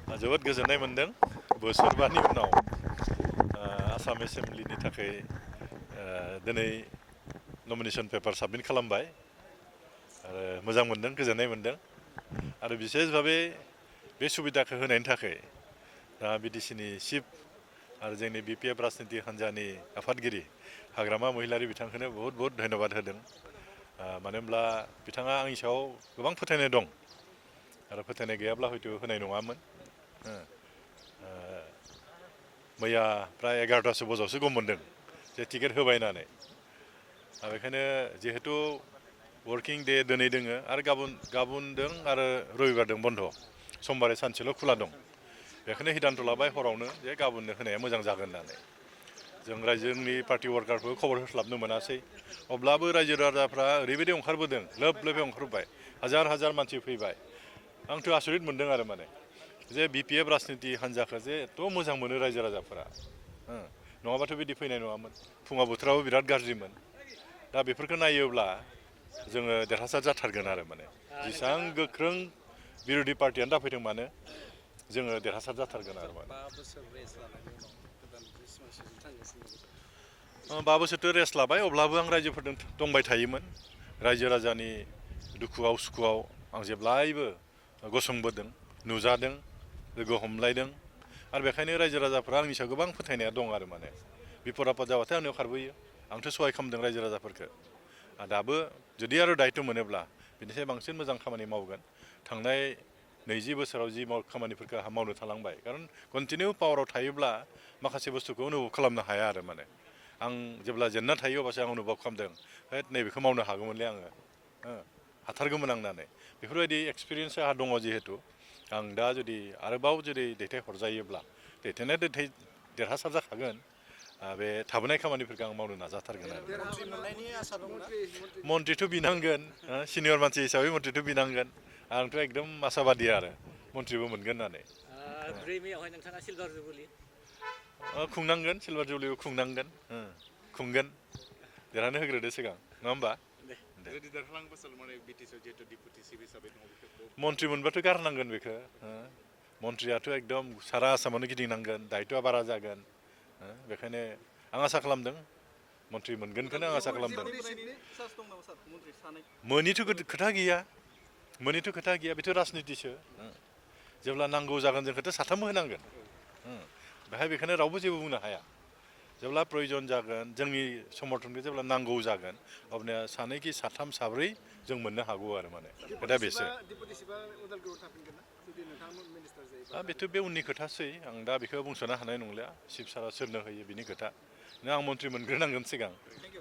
जोबोद गोजोननाय मोनदों बोसोरबानि उनाव आसाम एसेम्बलिनि थाखाय दिनै नमिनेसन पेपार साबमिट खालामबाय आरो मोजां मोनदों गोजोननाय मोनदों आरो बिसेस भाबे बे सुबिदाखौ होनायनि थाखाय दा बिटिसिनि चिफ आरो जोंनि बिपिएफ राजनिति हान्जानि आफादगिरि हाग्रामा महिलारि बिथांखौनो बहुत बहुत धन्यबाद होदों मानो होनब्ला बिथाङा आंनि सायाव गोबां फोथायनाय दं आरो फोथायनाय गैयाब्ला हयथ' होनाय नङामोन मैया प्राय 11टासो बजावसो गम मोनदों जे टिकेट होबाय होननानै बेखायनो जिहेतु वर्किं डे दिनै दोङो आरो गाबोन दं आरो रबिबार दं बन्द' समबारै सानसेल' खुला दं बेखायनो हिदानथ' लाबाय हरावनो जे गाबोननो होनाया मोजां जागोन होननानै जों रायजोनि पार्टि वार्कारफोरखौ खबर होस्लाबनो मोनासै अब्लाबो रायजो राजाफ्रा ओरैबायदि ओंखारबोदों लोब लोबै ओंखारबाय हाजार हाजार मानसि फैबाय आंथ' आसरित मोनदों आरो माने जे बिपिएफ राजनिति हान्जाखौ जे एथ' मोजां मोनो रायजो राजाफोरा नङाबाथ' बिदि फैनाय नङामोन फुङाव बोथोराबो बिराद गाज्रिमोन दा बेफोरखौ नायोब्ला जोङो देरहासार जाथारगोन आरो माने जेसेबां गोख्रों बिर'धि पार्टियानो दाफैथों मानो जोङो देरहासार जाथारगोन आरो माने 5 बोसोरथ' रेस्ट लाबाय अब्लाबो आं रायजोफोरजों दंबाय थायोमोन रायजो राजानि दुखुआव सुखुआव आं जेब्लायबो गसंबोदों नुजादों लोगो हमलायदों आरो बेखायनो रायजो राजाफ्रा आंनि सायाव गोबां फोथायनाया दं आरो माने बिपद आफद जाबाथाय आंनियाव खारबोयो आंथ' सहाय खालामदों रायजो राजाफोरखौ दाबो जुदि आरो दायथ' मोनोब्ला बिनिफ्राय बांसिन मोजां खामानि मावगोन थांनाय 20 बोसोराव जि खामानिफोरखौ मावनो थालांबाय खारन कन्टिनिउ पावाराव थायोब्ला माखासे बुस्थुखौ अनुभब खालामनो हाया आरो माने आं जेब्ला जेनना थायो अब्लासो आं अनुभब खालामदों नैबेखौ मावनो हागौमोनलै आङो हाथारगौमोन आं होननानै बेफोरबायदि एक्सपिरियेन्स आंहा दङ जिहेतु आं दा जुदि आरोबाव जुदि दैथायहरजायोब्ला देरहासार जाखागोन बे थाबोनाय खामानिफोरखौ आं मावनो नाजाथारगोन आरो मन्थ्रिथ' बिनांगोन सिनियर मानसि हिसाबै मन्थ्रिथ' बिनांगोन आंथ' एकदम आसाबादि आरो मन्थ्रिबो मोनगोन होननानै 2 मेआवहाय नोंथाङा सिलभार जुबुलि खुंनांगोन सिलभार जुबलिबो खुंनांगोन खुंगोन देरहानो होग्रोदो सिगां नङा होमबा मन्थ्रि मोनबाथ' गारनांगोन बेखौ मन्थ्रियाथ' एकदम सारा आसामावनो गिदिंनांगोन दायथ'आ बारा जागोन बेखायनो आं आसा खालामदों मन्थ्रि मोनगोनखौनो आं आसा खालामदों मोनिथ' खोथा गैया बेथ' राजनितिसो जेब्ला नांगौ जागोन जोंखौथ' साथामबो होनांगोन बेहाय बेखायनो रावबो जेबो बुंनो हाया जेब्ला प्रयजन जागोन जोंनि समर्थनखौ जेब्ला नांगौ जागोन अब्ला सानैखि साथाम साब्रै जों मोननो हागौ आरो माने खोथा बेसो बेथ' बे उननि खोथासै आं दा बेखौ बुंस'नो हानाय नंलिया चिफ सारा सोरनो होयो बिनि खोथा आं मन्थ्रि मोनग्रोनांगोन सिगां